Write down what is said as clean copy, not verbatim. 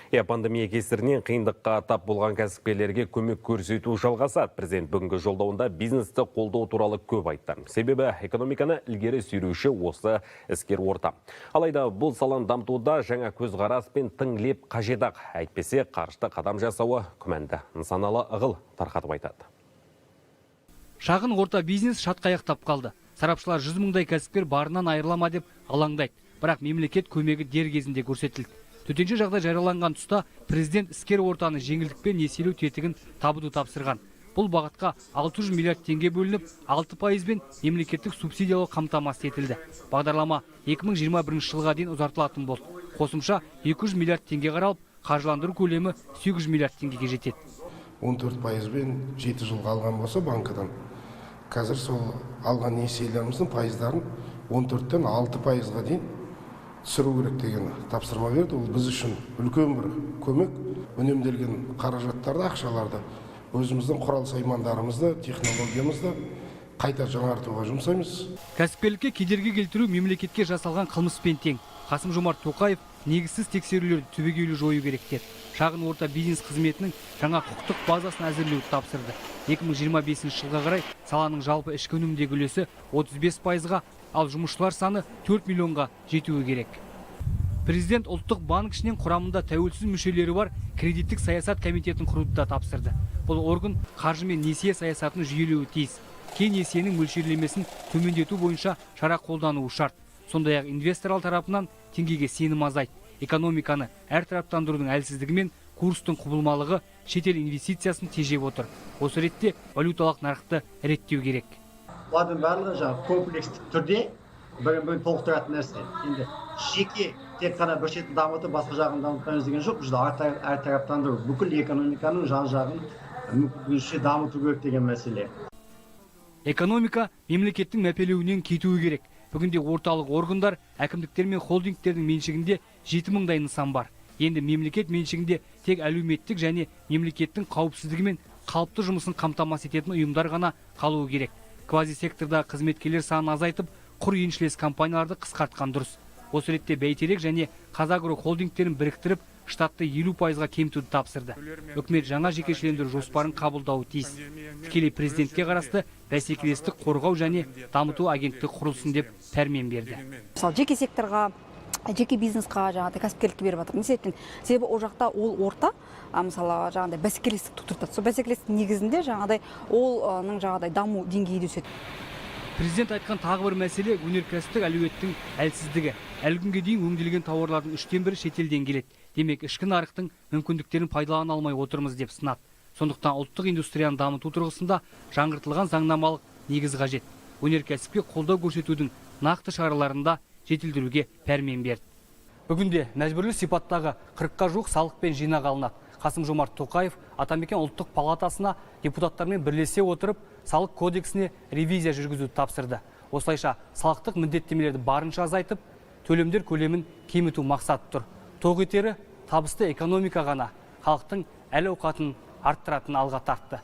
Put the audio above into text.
Иә, пандемия кесірінен қиындыққа тап болған кәсіпкерлерге көмек көрсету жалғасады. Президент бүгінгі жолдауында бизнесті қолдау туралы көп айтты. Себебі экономиканы ілгері сүйреуші осы іскер орта. Алайда бұл саланы дамытуда жаңа көзқарас пен тың леп қажет-ақ. Әйтпесе қарышты қадам жасауы күмәнді. Нысаналы Ығыл тарқатып айтады. Шағын орта бизнес шатқаяқтап қалды. Сарапшылар 100 мыңдай кәсіпкер барынан айырыла ма деп алаңдайды. Бірақ мемлекет көмегі дер кезінде көрсетілді. Төтенше жағдай жарияланған тұста президент іскер ортаны жеңілдікпен несиелеу тетігін табуды тапсырған. Бұл бағытқа 600 миллиард теңге бөлініп, 6 пайызбен мемлекеттік субсидиялау қамтамасыз етілді. Бағдарлама 2021 жылға дейін ұзартылатын болды. Қосымша 200 миллиард теңге қаралып, қаржыландыру көлемі 800 миллиард теңгеге жетеді. 14 пайызбен 7 жылға алған болса банкідан, қазір сол алған несиелеріміздің пайыздарын 14-тен 6 пайызға дейін түсіру керек деген тапсырма берді. Ол біз үшін үлкен бір көмек. Үнемделген қаражаттарды, ақшаларды өзіміздің құрал саймандарымызды, технологиямызды қайта жаңартуға жұмсаймыз. Кәсіпкерлікке кедергі келтіру мемлекетке жасалған қылмыспен тең. Қасым Жомарт Тоқаев негізсіз тексерулерді түбегейлі жою керек деді. Шағын орта бизнес қызметінің жаңа құқықтық базасын әзірлеуді тапсырды. 2025 жылға қарай саланың жалпы ішкі өнімдегі үлесі 35 пайызға, ал жұмысшылар саны 4 миллионға жетуі керек. Президент Ұлттық банк ішінен құрамында тәуелсіз мүшелері бар кредиттік саясат комитетін құруды да тапсырды. Бұл орган қаржы мен несие саясатын жүйелеуі тиіс. Кей несиенің мөлшерлемесін төмендету бойынша шара қолдануы шарт. Сондай ақ инвесторлар тарапынан теңгеге сенім азайды. Экономиканы әртараптандырудың әлсіздігі мен курстың құбылмалығы шетел инвестициясын тежеп отыр. Осы ретте валюталық нарықты реттеу керек. Бұлардың барлығы жаңағы комплекстік түрде бірін бірін толықтыратын нәрсе. Енді жеке тек қана бір шетін дамытып, басқа жағын дамытпаймыз деген жоқ. Бұл жерде әртараптандыру, бүкіл экономиканың жан жағын мүмкіндігінше дамыту керек деген мәселе. Экономика мемлекеттің мәпелеуінен кетуі керек. Бүгінде орталық органдар, әкімдіктер мен холдингтердің меншігінде 7 мыңдай нысан бар. Енді мемлекет меншігінде тек әлеуметтік және мемлекеттің қауіпсіздігі мен қалыпты жұмысын қамтамасыз ететін ұйымдар ғана қалуы керек. Квазисектордағы қызметкерлер санын азайтып, құр еншілес компанияларды қысқартқан дұрыс. Осы ретте Бәйтерек және ҚазАгро холдингтерін біріктіріп, штатты 50 пайызға кемітуді тапсырды. Үкімет жаңа жекешелендіру жоспарын қабылдауы тиіс. Тікелей президентке қарасты бәсекелестік қорғау және дамыту агенттігі құрылсын деп пәрмен берді. Мысалы, жеке секторға, жеке бизнесқа, жаңағыдай кәсіпкерлікке беріп жатыр. Не себептен? Себебі ол жақта ол орта, мысалы, жаңағыдай бәсекелестік тудыртады. Сол бәсекелестік негізінде жаңағыдай оның жаңағыдай даму деңгейі де өседі. Президент айтқан тағы бір мәселе – өнеркәсіптік әлеуеттің әлсіздігі. Әлі күнге дейін өңделген тауарлардың үштен бірі шетелден келеді. Демек, ішкі нарықтың мүмкіндіктерін пайдалана алмай отырмыз деп сынады. Сондықтан ұлттық индустрияны дамыту тұрғысында жаңғыртылған заңнамалық негіз қажет. Өнеркәсіпке қолдау көрсетудің нақты шараларын да жетілдіруге пәрмен берді. Бүгінде мәжбүрлі сипаттағы 40-қа жуық салық пен жинақ алынады. Қасым Жомарт Тоқаев Атамекен ұлттық палатасына депутаттармен бірлесе отырып, салық кодексіне ревизия жүргізуді тапсырды. Осылайша салықтық міндеттемелерді барынша азайтып, төлемдер көлемін кеміту мақсаты тұр. Тоқ етері табысты экономика ғана халықтың әл ауқатын арттыратынын алға тартты.